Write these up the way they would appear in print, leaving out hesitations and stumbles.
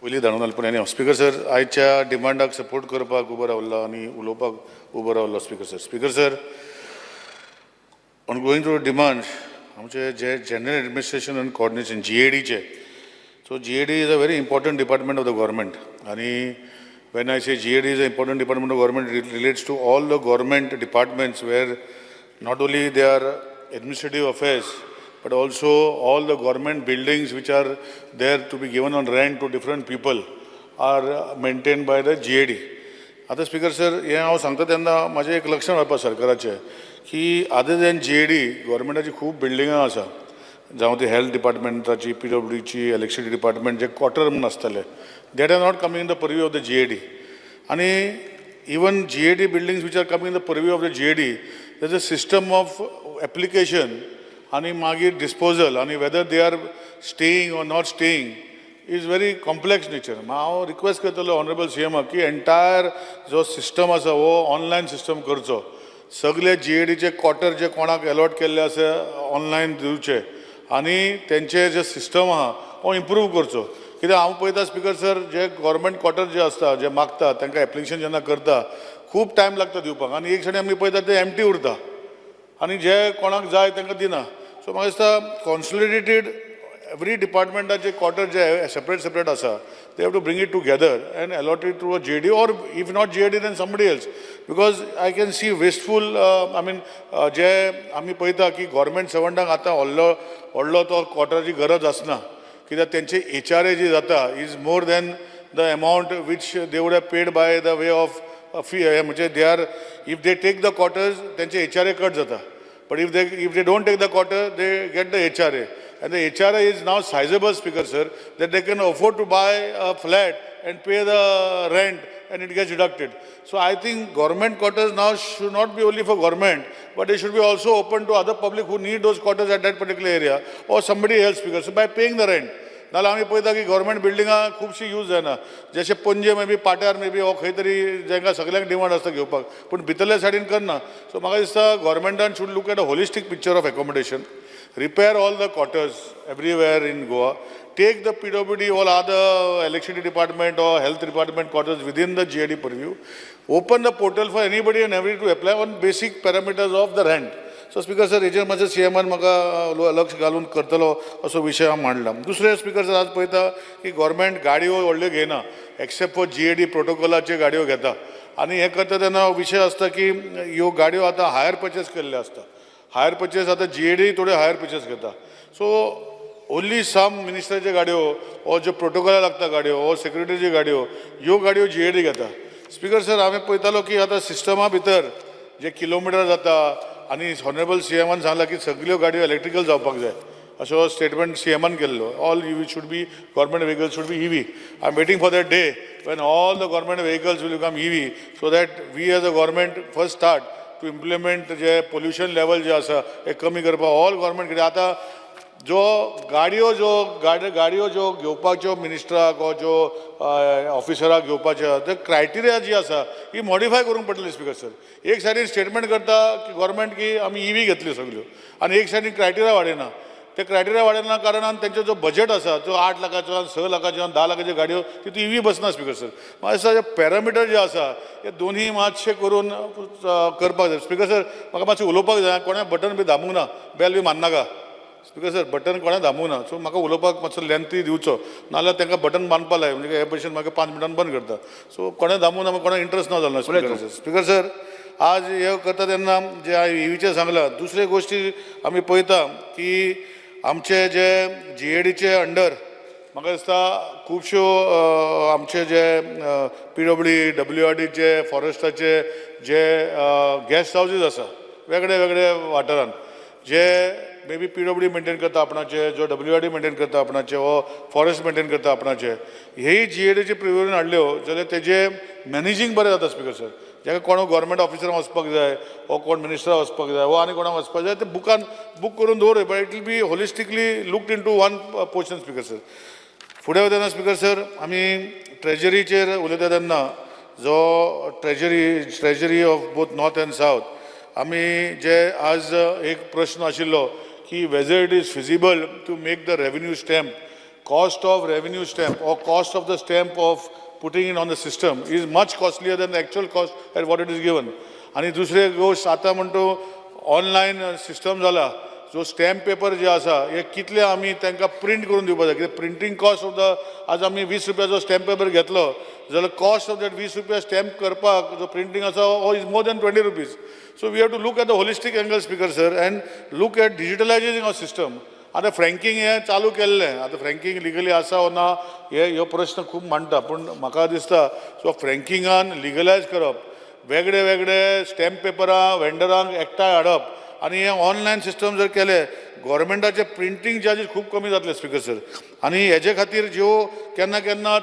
पयलीं धाडून आसलें, पूण एनी स्पिकर सर, आयच्या डिमांडाक सपोर्ट करपाक उबो रावला आनी उलोवपाक उबो रावलो. Speaker sir, speaker sir, on going to demand, आमचे जे जनरल ॲडमिनिस्ट्रेशन आनी coordination, जीएडीचे. So GAD is a very important department of the government. आनी when I say GAD is a important department of government, it relates to all the government departments where not only their administrative affairs, but also all the government buildings which are there to be given on rent to different people are maintained by the GAD. आतां speaker sir, हें हांव सांगता तेन्ना म्हाजें एक लक्षात हाडपा सरकाराचें की अदर दॅन जीएडी, गव्हर्मेंटाची खूब बिल्डिंगां आसा, जावं ती हेल्थ डिपार्टमेंटाची, पीडब्ल्यूडीची, इलेक्ट्रिसिटी डिपार्टमेंट, जे क्वॉर्टर म्हणून आसतले, that are not coming in the purview of the GAD. आनी even GAD buildings which are coming in the purview of the GAD, there's a system of application आनी मागीर disposal आनी whether they are staying or not staying is very complex nature. हांव request करतलो honourable C एमाक की entire जो system आसा हो online system करचो. सगळे जीएडीचे क्वॉर्टर जे कोणाक एलॉट केल्ले आसा, ऑनलायन दिवचे आनी तेंचे जे सिस्टम आहा हो इम्प्रूव करचो. कित्याक हांव पळयता स्पिकर सर, जे गव्हर्मेंट क्वॉर्टर जे आसता, जे मागता, तांकां एप्लिकेशन जेन्ना करता, खूब टायम लागता दिवपाक आनी एक सायडीन आमी पळयता ते एमटी उरता आनी जे कोणाक जाय तांकां दिना. सो म्हाका दिसता, कॉन्सोलिडेटेड एवरी डिपार्टमेंटाचे क्वॉर्टर जे सेपरेट सेपरेट आसा, they have to bring it together and allot it to a GAD, or if not GAD, then somebody else, because I can see wasteful, I mean, जे आमी पळयता की government सर्वंटांक आतां व्हडलो व्हडलो तो क्वॉर्टराची गरज आसना, कित्याक तेंचे एचआरए जी जाता is more than the amount which they would have paid by the way of fee. म्हणजे they are if they take the quarters, तेंचे एचआरए कट जाता, but if they don't take the quarter, they get the HRA. And the HRA is now sizable, Speaker sir, that they can afford to buy a flat and pay the rent and it gets deducted. So I think government quarters now should not be only for government, but they should be also open to other public who need those quarters at that particular area or somebody else, Speaker sir, by paying the rent. नाल्यार आमी पळयता की government बिल्डिंगां खुबशीं use जायना, जशें Panaji may be, पाट्यार may be, हो खंय तरी जांकां सगल्यांक डिमांड आसता घेवपाक, पूण भितरल्या सायडीन करना. सो म्हाका दिसता, गव्हर्मेंटान should look at a holistic picture of accommodation, repair all the quarters everywhere in Goa, take the PWD or other electricity department or health department quarters within the GAD purview, open the portal for anybody and every to apply on basic parameters of the rent. So speaker sir, हेजेर मातशें C एमान म्हाका लक्ष घालून करतलो असो विशय हांव मांडला. दुसरें, स्पीकर सर, आज पळयता की गव्हर्मेंट गाडयो व्हडल्यो घेयना, एक्सेप्ट फॉर जीएडी प्रोटोकॉलाच्यो गाडयो घेता. आनी हें करता तेन्ना विशय आसता की ह्यो गाडयो आतां हायर पर्चेस केल्ल्यो आसता. हायर पर्चेस, आतां जीएडी थोड्यो हायर पर्चेस घेता. सो ओन्ली सम मिनिस्टराच्यो गाडयो ओ ज्यो प्रोटोकॉला लागता गाडयो ओ सेक्युरिटीच्यो गाडयो, ह्यो गाडयो जीएडी घेता. स्पीकर सर, हांवें पळयतालो की आतां सिस्टमा भितर जे किलोमिटर जाता आनी ऑनरेबल सी एमान सांगलां की सगल्यो गाडयो इलेक्ट्रिकल जावपाक जाय, अशें स्टेटमेंट सी एमान केल्लो. All EV should be, government vehicles should be EV. I am waiting for that day when all the government vehicles will become EV, so that we as a government first start to implement J pollution level जे आसा हें कमी करपाक all government. कित्याक आतां जो गाडयो ज्यो घेवपाच्यो मिनिस्टराक वो ज्यो ऑफिसराक घेवपाच्यो, ते क्रायटेरिया जी आसा ही मॉडिफाय करूंक पडटली. स्पीकर सर, एक सायडीन स्टेटमेंट करता की गव्हर्मेंट की आमी इवी घेतल्यो सगल्यो आनी एक सायडीन क्रायटेरिया वाडयना. ते क्रायटेरिया वाडयना कारणान तेंचो जो बजेट आसा, जो 8 लाखाचो, 6 लाखाच्यो, 10 लाखाच्यो गाडयो, तितून इवी बसना. स्पीकर सर, म्हाका दिसता पॅरामिटर जे आसा हे दोनूय मातशे करून करपाक जाय. स्पीकर सर, म्हाका मातशें उलोवपाक जाय. कोणें बटन बी दामूंक ना, बेल बी मारनाका. स्पीकर सर, बटन कोणें दामूंक ना, सो म्हाका उलोवपाक मातसो लेंथी दिवचो, नाल्यार तांकां बटन बांदपा लाय. म्हणजे हे भशेन म्हाका 5 मिनटान बंद करता. सो कोणें दामूंक ना, कोणाक इंट्रस्ट ना जालो. स्पीकर सर, स्पीकर सर, आज हे करता तेन्ना जे हांवें इवीचें सांगलां, दुसरे गोश्टी आमी पळयता की आमचे जे जीएडीचे अंडर, म्हाका दिसता, खुबश्यो आमचे जे पीडब्ल्यू, डब्ल्यू आर डीचे, फॉरेस्टाचे जे गेस्ट हावजीस आसा वेगळे वेगळे वाठारान, जे may be PWD maintain करता आपणाचे, जो डब्ल्यू आर डी मेंटेन करता आपणाचे वो फॉरेस्ट मेंटेन करता आपणाचे, हेय जीएडीचे प्रिव्यून हाडल्यो जाल्यार तेजे मॅनेजींग बरें जाता. स्पीकर सर, जाका कोण गव्हर्मेंट ऑफिसरान वचपाक जाय वो कोण मिनिस्टरान वचपाक जाय वो आनी कोणाक वचपाक जाय, ते बुकान बूक करून दवर, but it will be holistically looked into one portion. Speaker sir, फुडें वतना स्पीकर सर, आमी ट्रेजरीचेर उलयता तेन्ना जो treasury of both north and south, आमी जे आज एक प्रश्न आशिल्लो की whether it is feasible to make the revenue stamp Cost of revenue stamp or cost of the stamp of putting it on the system is much costlier than the actual cost at what it is given. आणि दुसरे गोश्ट आतां म्हणटो online system जाला, जो stamp paper जे आसा हे कितले आमी तांकां प्रिंट करून दिवपा जाय, कित्याक प्रिंटींग कॉस्ट ऑफ the, आज आमी 20 रुपयाचो स्टॅम्प पेपर घेतलो जाल्यार कॉस्ट ऑफ that 20 रुपया स्टॅम्प करपाक जो प्रिंटींग आसा हो is more than 20 rupees. So we have to look at the holistic angle, Speaker sir, and look at digitalizing our system. आतां फ्रँकींग हें चालू केल्लें, आतां फ्रँकींग लिगली आसा वो ना हे ह्यो प्रश्न खूब मांडटा, पूण म्हाका दिसता सो फ्रँकिंगान लिगलायज करप, वेगळे वेगळे स्टॅम्प पेपरां वेंडरांक एकठांय हाडप आनी हें ऑनलायन सिस्टम जर केलें, गोवोरमेंटाचे प्रिंटींग चार्जीस खूब कमी जातले, स्पिकर सर. आनी हेजे खातीर ज्यो केन्ना केन्ना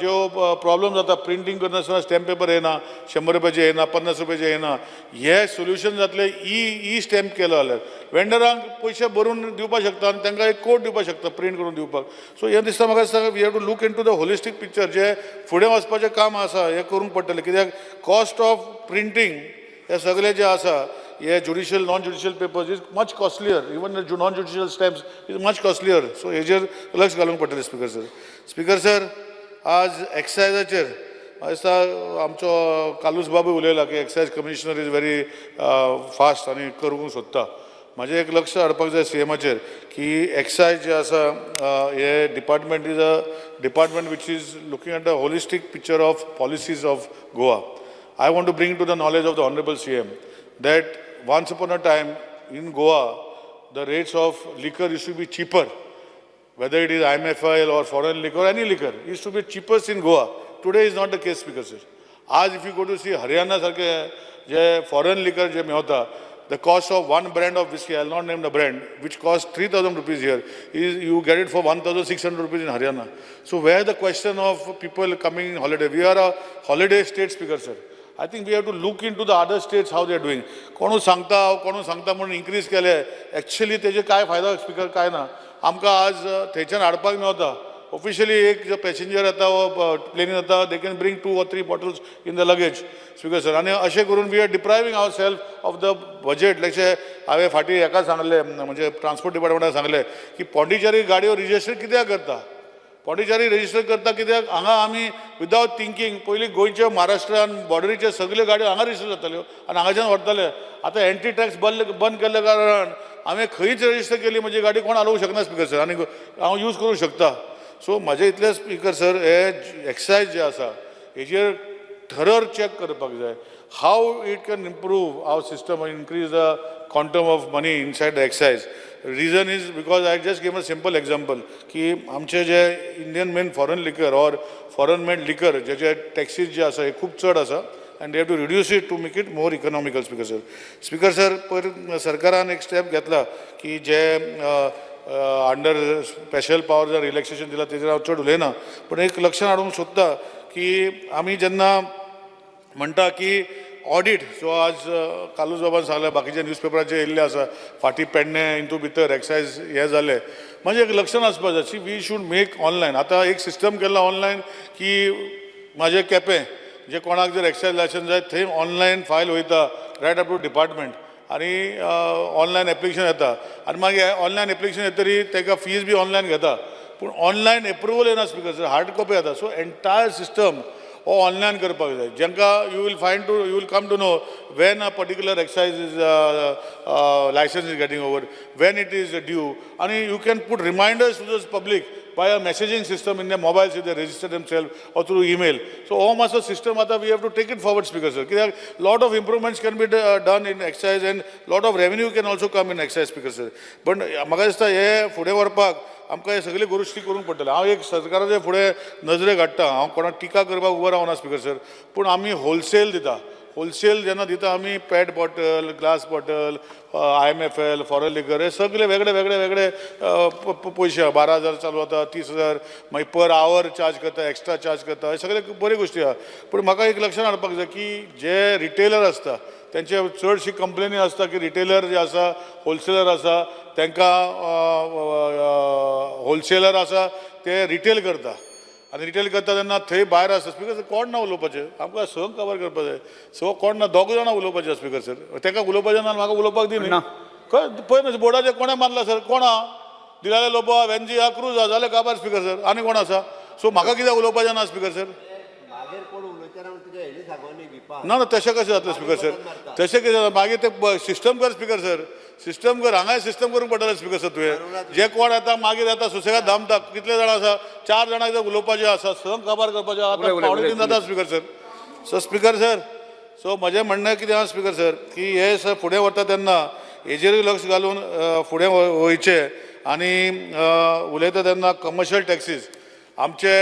ज्यो प्रॉब्लम जाता, प्रिंटींग करनासतना स्टॅम्प पेपर येना, 100 रुपयाचे येना, 50 रुपयाचे येना, हे सोल्युशन जातलें ई ई स्टॅम्प केलो जाल्यार. वेंडरांक पयशे भरून दिवपाक शकता आनी तांकां एक कोड दिवपाक शकता प्रिंट करून दिवपाक. सो हें दिसता, म्हाका दिसता we have to look into the holistic picture. जें फुडें वचपाचें काम आसा हें करूंक पडटलें, कित्याक कॉस्ट ऑफ प्रिंटींग हे सगळे जे आसा हे judicial, non judicial papers is much costlier, even non judicial stamps is much costlier. So हेजेर लक्ष घालूंक पडटलें, स्पिकर सर. स्पिकर सर, आज एक्सायजाचेर म्हाका दिसता आमचो कार्लूस बाबू उलयला की excise commissioner is very fast आनी करूंक सोदता. म्हाजें एक लक्ष हाडपाक जाय सीएमाचेर की एक्सायज जे आसा हे department is a department which is looking at the holistic picture of policies of Goa. I want to bring to the knowledge of the Honorable CM that once upon a time in Goa, the rates of liquor used to be cheaper, whether it is IMFL or foreign liquor or any liquor, used to be cheapest in Goa. Today is not the case, Speaker sir. आज if you go to see Haryana सारखे जे foreign liquor जे मेवता, the cost of one brand of whiskey, I will not name the brand, which cost 3000 rupees here, is you get it for 1600 rupees in Haryana. So where the question of people coming in holiday? We are a holiday state, Speaker sir. I think we have to look into the other states, how they are doing. कोणू सांगता, हांव कोणू सांगता म्हणून increase केले, actually तेजे काय फायदो, स्पिकर, काय ना. आमकां आज थंयच्यान हाडपाक मेवता ऑफिशियली. एक जो पॅसेंजर येता वो प्लेनीन येता, they can bring two or three bottles in the luggage, Speaker sir. आनी अशें करून we are depriving ourself of the budget. लक्षे हांवें फाटीं हेका सांगलें, म्हणजे ट्रान्सपोर्ट डिपार्टमेंटाक सांगलें की पॉंडिचेरी गाडयो रजिस्टर कित्याक करता, पॉंडिचेरी रजिस्टर करता कित्याक? हांगा आमी विदावट थिंकींग पयलीं गोंयच्या महाराष्ट्रान बॉर्डरीचे सगल्यो गाडयो हांगा रजिस्टर जाताल्यो आनी हांगाच्यान व्हरताले. आतां एंट्री टॅक्स बंद बंद केल्ल्या कारणान हांवें खंयच रजिस्टर केली म्हजी गाडी कोण हालोवंक शकना, स्पिकर सर, आनी हांव यूज करूंक शकता. सो म्हाजें इतलें, स्पिकर सर, हे एक्सायज जे आसा हेजेर थरर चॅक करपाक जाय, how it can improve our system, increase the quantum of money inside the excise. Reason is because I just give a simple example की आमचे जे Indian made foreign liquor or foreign made liquor जेचे taxis जे आसा हे खूब चड आसा and they have to reduce it to make it more economical, Speaker sir. Speaker sir, पयर सरकारान एक स्टेप घेतला की जे अंडर स्पेशल पावर जर रिलॅक्सेशन दिला, तेजेर हांव चड उलयना, पूण एक लक्षात हाडूंक सोदता की आमी जेन्ना म्हणटा की ऑडीट, सो आज कार्लूस बाबान सांगलें, बाकीच्या न्यूजपेपराचेर येयल्लें आसा, फाटीं पेडणे हितू भितर एक्सायज हें जालें. म्हणजे एक लक्षात आसपा जाय, see, we should make online. आतां एक सिस्टम केला ऑनलायन की म्हाजें केपें जे कोणाक जर एक्सायज लायसन्स जाय, थंय ऑनलायन फायल वयता रायट अप टू डिपार्टमेंट आनी ऑनलायन एप्लिकेशन येता आनी मागीर ऑनलायन एप्लिकेशन येतरी ताका फीज बी ऑनलायन घेता, पूण ऑनलायन एप्रुवल येना, स्पिकर सर, हार्ड कॉपी येता. सो एंटायर सिस्टम हो ऑनलायन करपाक जाय, जांकां you will come to know when a particular excise is license is getting over, when it is due, आनी you can put reminders to the public by a messaging system in the mobiles if they register themselves or through email. So हो मातसो system आतां we have to take it forward, Speaker sir. कित्याक lot of improvements can be done in excise and lot of revenue can also come in excise, Speaker sir. पण म्हाका दिसता हे फुडें व्हरपाक आमकां हे सगळे गोश्टी करूंक पडटले. हांव एक सरकाराचे फुडें नजरेक हाडटा, हांव कोणाक टिका करपाक उबो रावना, स्पिकर सर, पूण आमी होलसेल दिता. होलसेल जेन्ना दिता आमी PET bottle, glass bottle, IMFL, foreign liquor, हे सगळे वेगळे वेगळे वेगळे पयशे, 12,000 चालू जाता, 30,000, मागीर पर आवर चार्ज करता, एक्स्ट्रा चार्ज करता. हे सगळे बऱ्यो गोश्टी आहा, पूण म्हाका एक लक्षात हाडपाक जाय की जे रिटेलर आसता तेंचे चडशी कंप्लेनी आसता की रिटेलर जे आसा, होलसेलर आसा, तांकां होलसेलर आसा ते रिटेल करता आनी रिटेल करता तेन्ना थंय भायर आसता. स्पिकर सर, कोण ना उलोवपाचें, आमकां संक कवर करपा जाय. सो कोण ना, दोग जाणां उलोवपाचें, स्पिकर सर. ताका उलोवपाचें ना, म्हाका उलोवपाक दी न्ही. ना. खंय पळय न्हू, बोर्डाचेर कोणें मारला सर? कोण आहा? दिलायला लोबो आहा, वेन्जी आहा, क्रूज आहा, जालें काबार स्पिकर सर. आनी कोण आसा? सो म्हाका कित्याक उलोवपाचें ना स्पिकर सर? मागीर कोण उलयतना म्हूण तुज्या हेणी सांगोनी विपा. ना ना, तशें कशें जातलें स्पिकर सर? तशें कशें जातलें? मागीर ते सिस्टम कर स्पिकर सर, सिस्टम कर. हांगाय सिस्टम करूंक पडटलें स्पिकर सर. तुवें जे कोण येता मागीर येता, सुसेगाद दामता. कितले जाणां आसा? चार जाणां कितें उलोवपाचें आसा, सगळें काबार करपाचें आसा. उलय, आतां उलय, पावणे उलय, तीन जाता speaker sir. So speaker sir, so म्हजें म्हणणें कितें आसा स्पिकर सर, की हे सर फुडें वता तेन्ना हेजेरूय लक्ष घालून फुडें वयचें. आनी उलयता तेन्ना कमर्शियल टॅक्सीस, आमचे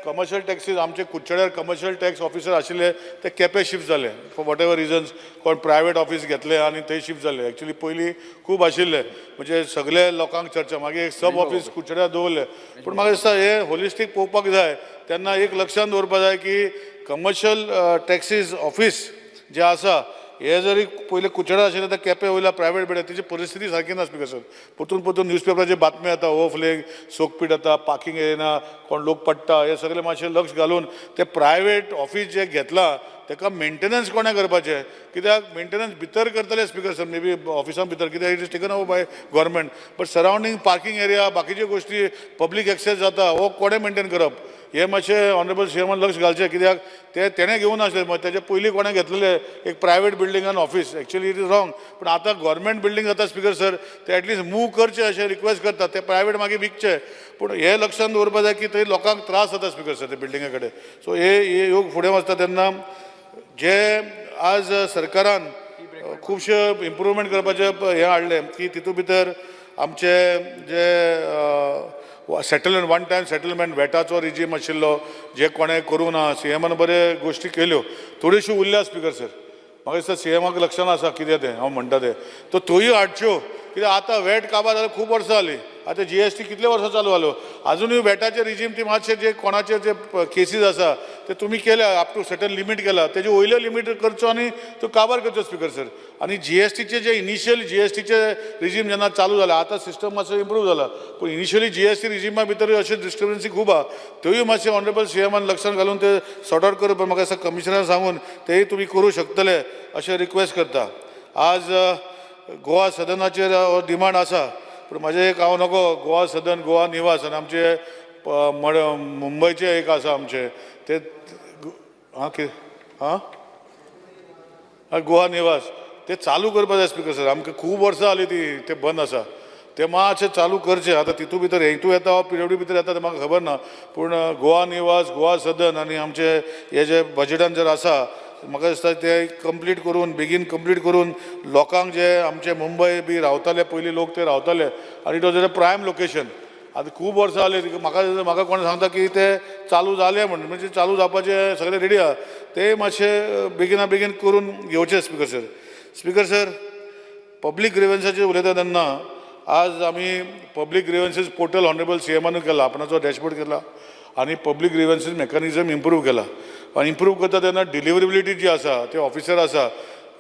कमर्शियल टॅक्सीज, आमचे कुडचड्यार कमर्शियल टॅक्स ऑफिसर आशिल्ले ते केपें शिफ्ट जाले फॉर what ever reasons. कोण प्रायवेट ऑफीस घेतले आनी थंय शिफ्ट जाले. एक्चुली पयलीं खूब आशिल्ले, म्हणजे सगळे लोकांक चर्चा. मागीर एक सब ऑफीस कुडचड्यार दवरले. पूण म्हाका दिसता हे होलिस्टीक पळोवपाक जाय तेन्ना एक लक्षांत दवरपाक जाय की कमर्शियल टॅक्सीज ऑफीस जे आसा, हे जरी पयलीं कुडचड्यार आशिल्लें ते केपें वयल्या प्रायवेट बेड्यार, तेजी परिस्थिती सारकी ना स्पिकर सर. परतून परतून न्यूज पेपराचेर बातमी येता, ओवरफ्लेग सोकपीट येता, पार्किंग येना, कोण लोक पडटा. हे सगळें मातशें लक्ष घालून ते प्रायवेट ऑफीस जे घेतलां तेका मेंटेनन्स कोणें करपाचें? कित्याक मेंटेनन्स भितर करतले स्पिकर सर, मे बी ऑफिसान भितर, कित्याक it is taken over by government, but surrounding parking area, बाकीच्यो गोश्टी पब्लीक एक्सेस जाता, हो कोणें मेंटेन करप, हे मातशें ऑनरेबल सीएमान लक्ष घालचें. कित्याक ते तेणें घेवूं नासलें, तेजे पयलीं कोणें घेतलेलें एक प्रायवेट बिल्डिंगान office. Actually it is wrong, पूण आतां गव्हर्मेंट बिल्डींग जाता स्पिकर सर, ते एटलिस्ट मूव करचे अशें रिक्वेस्ट करता. ते प्रायवेट मागीर विकचे, पूण हे लक्षांत दवरपा जाय की थंय लोकांक त्रास जाता स्पिकर सर ते बिल्डिंगा कडेन. सो हे हे योग फुडें वचता तेन्ना जे आज सरकारान खुबशे इम्प्रुवमेंट करपाचें हें हाडलें की तितू भितर आमचे जे सेटलमेंट, वन टायम सेटलमेंट, वेटाचो रिजीम आशिल्लो जे कोणें करूं ना, सीएमान बरे गोश्टी केल्यो, थोड्योश्यो उरल्या स्पिकर सर. म्हाका दिसता सीएमाक लक्षान आसा कितें तें हांव म्हणटा तें, तो त्योय हाडच्यो. कित्याक आतां वेट काबार जाल्यार खूब वर्सां जालीं. आतां जीएसटी कितले वर्सां चालू जालो, आजुनूय वेटाचे रिजीम ती मातशें जे कोणाचे जे केसीस आसा ते तुमी केल्या अप टू सर्टन लिमीट केला, तेजे वयल्यो लिमीट करचो आनी त्यो काबार करच्यो स्पिकर सर. आनी जीएसटीचे जे इनिशियल जीएसटीचे रिजीम जेन्ना चालू जाला, आतां सिस्टम मातसो इम्प्रूव जाला, पूण इनिशियली जीएसटी रिजिमा भितर अशें डिस्टर्बन्सी खूब आहा. त्योय मातशें ऑनरेबल सीएमान लक्षान घालून ते सॉर्ट आवट करप म्हाका दिसता कमिशनरान सांगून तेय तुमी करूं शकतले अशें रिक्वेस्ट करता. आज गोवा सदनाचेर हो डिमांड आसा, पूण म्हाजें एक हांव नको गोवा सदन, गोवा निवास आनी आमचे मड मुंबयचे एक आसा आमचे ते आं कितें आं आं, गोवा निवास ते चालू करपा जाय स्पिकर सर. आमकां खूब वर्सां जालीं ती ते बंद आसा, ते मातशें चालू करचें. आतां तितू भितर हितू येता वा पिडब्ल्यू भितर येता तें म्हाका खबर ना, पूण गोवा निवास, गोवा सदन आनी आमचे हे जे बजेटान जर आसा, म्हाका दिसता ते कंप्लीट करून, बेगीन कंप्लीट करून लोकांक जे आमचे मुंबय बी रावताले पयलीं लोक ते रावताले आनी it was a prime location. आतां खूब वर्सां जालीं, म्हाका कोण सांगता की ते चालू जाले म्हण, म्हणजे चालू जावपाचे सगळे रेडी आहा, ते मातशे बेगिना बेगीन करून घेवचे speaker sir. Speaker sir, public ग्रिवन्साचेर उलयता तेन्ना आज आमी पब्लीक ग्रिवन्सीस पोर्टल ऑनरेबल सीएमानूय केला, आपणाचो डॅशबोर्ड केला आनी पब्लीक ग्रिवन्सीस मेकॅनिजम इम्प्रूव केला. आनी इम्प्रूव करता तेन्ना डिलिवरेबिलिटी जी आसा, ते ऑफिसर आसा,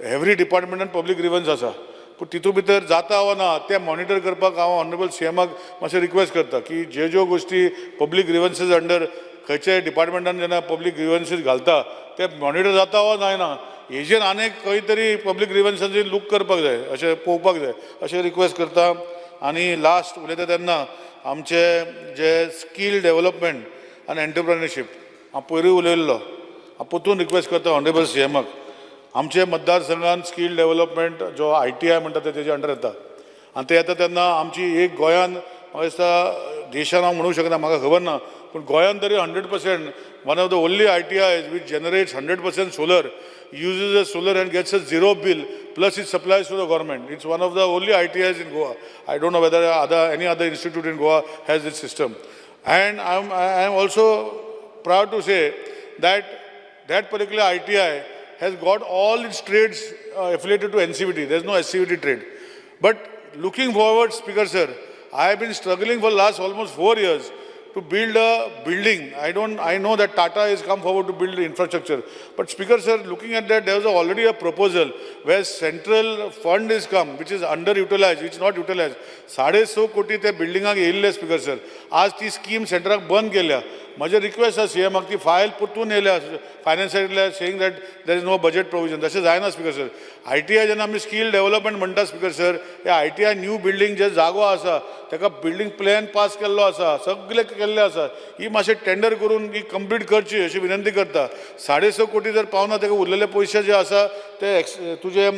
एवरी डिपार्टमेंटान पब्लीक ग्रिवन्स आसा, पूण तितू भितर जाता वा ना तें मॉनिटर करपाक हांव ऑनरेबल सीएमाक मातशें रिक्वेस्ट करता की ज्यो ज्यो गोश्टी पब्लीक ग्रिवन्सीस अंडर खंयच्याय डिपार्टमेंटान जेन्ना पब्लीक ग्रिवन्सीस घालता ते मॉनिटर जाता वा जायना हेजेर आनीक खंय तरी पब्लीक ग्रिवन्साचेर लूक करपाक जाय, अशें पळोवपाक जाय अशें रिक्वेस्ट करता. आनी लास्ट उलयता तेन्ना आमचे जे स्कील डेवलपमेंट आनी एंटरप्रेन्योरशीप, हांव पयरूय उलयल्लो, हांव परतून रिक्वेस्ट करता ऑनरेबल सीएमाक, आमचे मतदारसंघान स्कील डेवलपमेंट जो आयटीआय म्हणटा ते तेजे अंडर येता आनी ते येता तेन्ना आमची एक गोंयान म्हाका दिसता देशान हांव म्हणूंक शकना, म्हाका खबर ना, पूण गोंयान तरी 100% one of the only ITI which generates 100% solar, uses a solar and gets a zero bill, plus it supplies to the government. It's one of the only ITIs in Goa. I don't know whether any other institute in Goa has this system. And I am also proud to say that that particular ITI has got all its trades affiliated to NCVT. There's no SCVT trade. But looking forward, Speaker sir, I have been struggling for last almost 4 years to build a building. I don't I know that Tata is come forward to build infrastructure, but speaker sir, looking at that, there is already a proposal where central fund is come which is under utilise, which not utilise. 6.5 कोटी त्या बिल्डिंगाक येयल्ले speaker sir. आज ती scheme सेंटराक बंद केल्या. म्हजें request आसा सीएमाक, ती फायल परतून येयल्या फायनान्सांतल्या, saying that there is no budget provision. तशें जायना स्पिकर सर. आयटीआय जेन्ना आमी स्कील डेव्हलपमेंट म्हणटा स्पिकर सर, हे आयटीआय न्यू बिल्डींग जे जागो आसा ताका बिल्डींग प्लॅन पास केल्लो आसा, सगळें केल्लें आसा. ही मातशें टेंडर करून ही कंप्लीट करची अशी विनंती करता. 6.5 कोटी जर पावना, ताका उरलेले पयशे जे आसा ते एक्स तुजे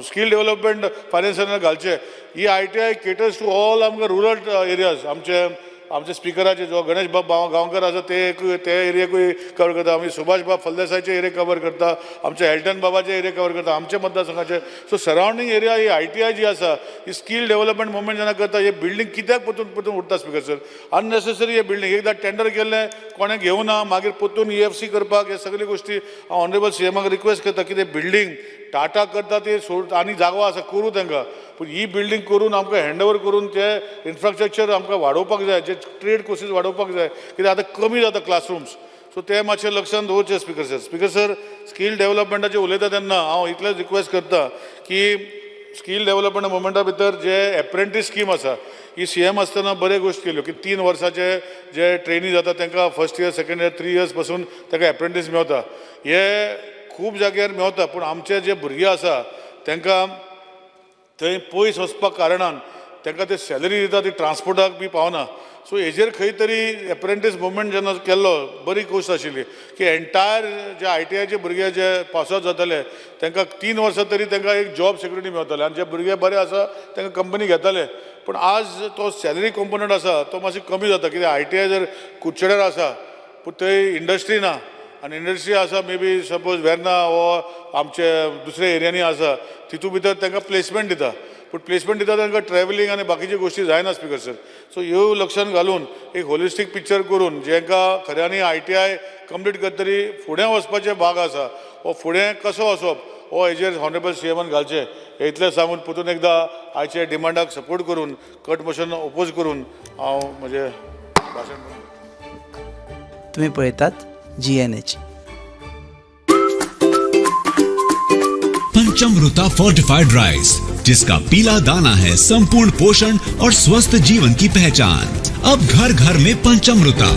स्कील डेव्हलपमेंट फायनान्सान घालचे. ही आयटीआय केटर्स टू ऑल आमकां रुरल एरियाज. आमचे आमचे स्पिकराचे जो गणेश बाब गांवकर आसा, ते एक ते एरियाकूय कवर करता. आमी सुभाष बाब फळदेसायचे एरिया कवर करता, आमचे एल्टन बाबाचे एरिया कवर करता, आमचे मतदारसंघाचे. सो सरावंडींग एरिया ही आयटीआय जी आसा, ही स्कील डेव्हलपमेंट मुवमेंट जेन्ना करता, हे बिल्डींग कित्याक परतून परतून उरता स्पिकर सर? अननेसेसरी हे बिल्डींग एकदां टेंडर केल्लें, कोणें घेवना, मागीर परतून ईएफसी करपाक. हे सगळे गोश्टी हांव ऑनरेबल सीएमाक रिक्वेस्ट करता की ते बिल्डींग टाटा करता ते सोड, आनी जागो आसा, करूं तांकां. पूण ही बिल्डींग करून आमकां हँड ओवर करून ते इन्फ्रास्ट्रक्चर आमकां वाडोवपाक जाय, जे ट्रेड कोर्सीस वाडोवपाक जाय, कित्याक आतां कमी जाता क्लासरुम्स. सो ते मातशें लक्षान दवरचें speaker sir. Speaker sir, skill डेव्हलपमेंटाचें उलयता तेन्ना हांव इतलेंच रिक्वेस्ट करता की स्कील डेव्हलपमेंट मुवमेंटा भितर जे एप्रेंटीस स्कीम आसा, ही सी एम आसतना बरे गोश्ट केल्यो की 3 वर्साचे जे ट्रेनी जाता तांकां first year, second year, 3 years पासून तांकां एप्रेंटीस मेवता. हे खूब जाग्यार मेवता, पूण आमचे जे भुरगे आसा तांकां थंय पयस वचपाक कारणान तांकां ते सॅलरी दिता ती ट्रान्सपोर्टाक बी पावना. सो हेजेर खंय तरी एप्रेंटीस मुवमेंट जेन्ना केल्लो, बरी गोश्ट आशिल्ली की एंटायर जे आयटीआयचे भुरगे जे पास आवट जाताले तांकां 3 वर्सां तरी तांकां एक जॉब सिक्युरिटी मेवताले आनी जे भुरगे बरे आसा तांकां कंपनी घेताले. पूण आज तो सॅलरी कंपोनंट आसा तो मातसो कमी जाता, कित्याक आयटीआय जर कुडचड्यार आसा पूण थंय इंडस्ट्री ना आनी इंडस्ट्री आसा मे बी सपोज वेर्ना वो आमचे दुसऱ्या एरियांनी आसा, तितू भितर तांकां प्लेसमेंट दिता, पूण प्लेसमेंट दिता तांकां ट्रॅवलिंग आनी बाकीच्यो गोश्टी जायना स्पिकर सर. सो ह्यो लक्षान घालून एक होलिस्टीक पिक्चर करून जेंकां खऱ्यांनी आयटीआय कंप्लीट करतरी फुडें वचपाचे भाग आसा, हो फुडें कसो वचप हो हेजेर ऑनरेबल सीएमान घालचें. हे इतलें सांगून परतून एकदां आयच्या डिमांडाक सपोर्ट करून, कट मोशन ओपोज करून हांव म्हजें भाशण तुम्ही पळयतात जीएनएच. पंचमृता फोर्टिफाइड राइस, जिसका पीला दाना है संपूर्ण पोषण और स्वस्थ जीवन की पहचान. अब घर घर में पंचमृता.